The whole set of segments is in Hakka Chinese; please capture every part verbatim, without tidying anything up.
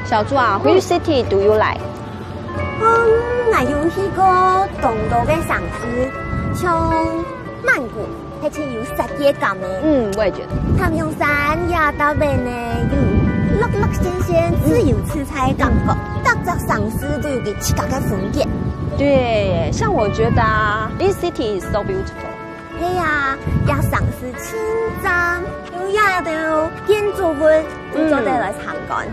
小豬啊，which city do you like？嗯，𠊎有去過當多个城市，像曼谷，還真有設計感呢。嗯，我也覺得。太陽山也特別呢，有樂樂仙仙、自由自在的感覺，逐隻城市都有佢自家个風格。對，像我覺得啊，this city is so beautiful。 係啊，這城市盡讚，有這兜建築物，你做得來參觀。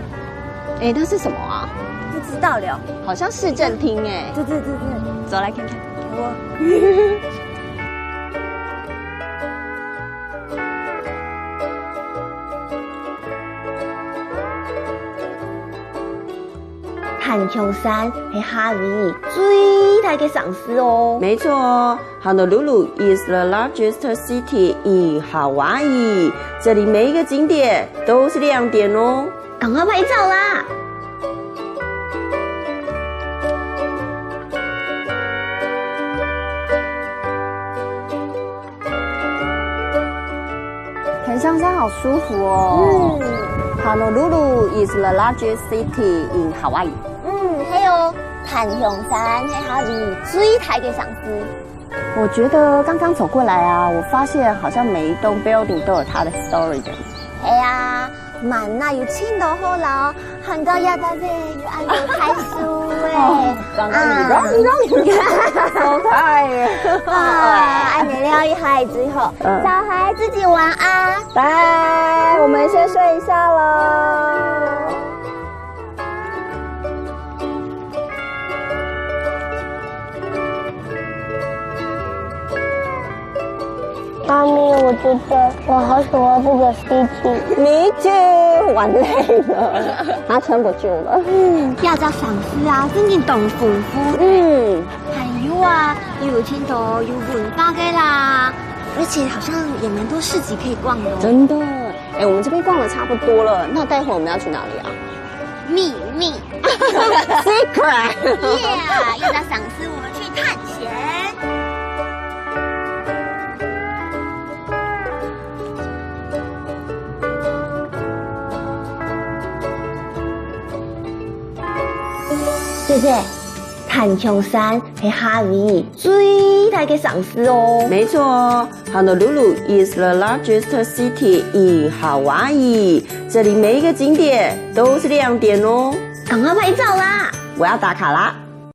哎，那是什麼啊？不知道了。好像市政廳哎。對對對對。走來看看。我。壇江山係夏威夷最大个城市哦。沒錯，Honolulu is the largest city in Hawaii。這裡每一個景點都是亮點哦。趕快拍照啦！ 很香香，好舒服哦。嗯。Honolulu is the largest city in Hawaii。嗯，還有壇江山，係夏威夷最大个城市。我覺得剛剛走過來啊，我發現好像每一棟 building 都有它的 story 的。係啊，滿哪有盡多好樓， 看到這大姐有恁多大樹欸。哦，剛剛你啊。讓，讓，讓。收台。啊，恁樣尞一下最好。嗯。小孩自己玩啊。拜，我們先睡一下囉。 媽咪，我覺得我好喜歡這個 city。Me too，玩累了，他撐不住了。嗯，這隻城市啊，真正當豐富。嗯。還有啊，有盡多有文化个啦，而且好像也蠻多市集可以逛的哦。真的，哎，我們這邊逛得差不多了，那待會我們要去哪裡啊？秘密。Secret。Yeah，這隻城市我們去探險。 姐姐，壇江山係夏威夷最大个城市哦。沒錯，Honolulu is the largest city in Hawaii。這裡每一個景點都是亮點哦。趕快拍照啦！我要打卡啦！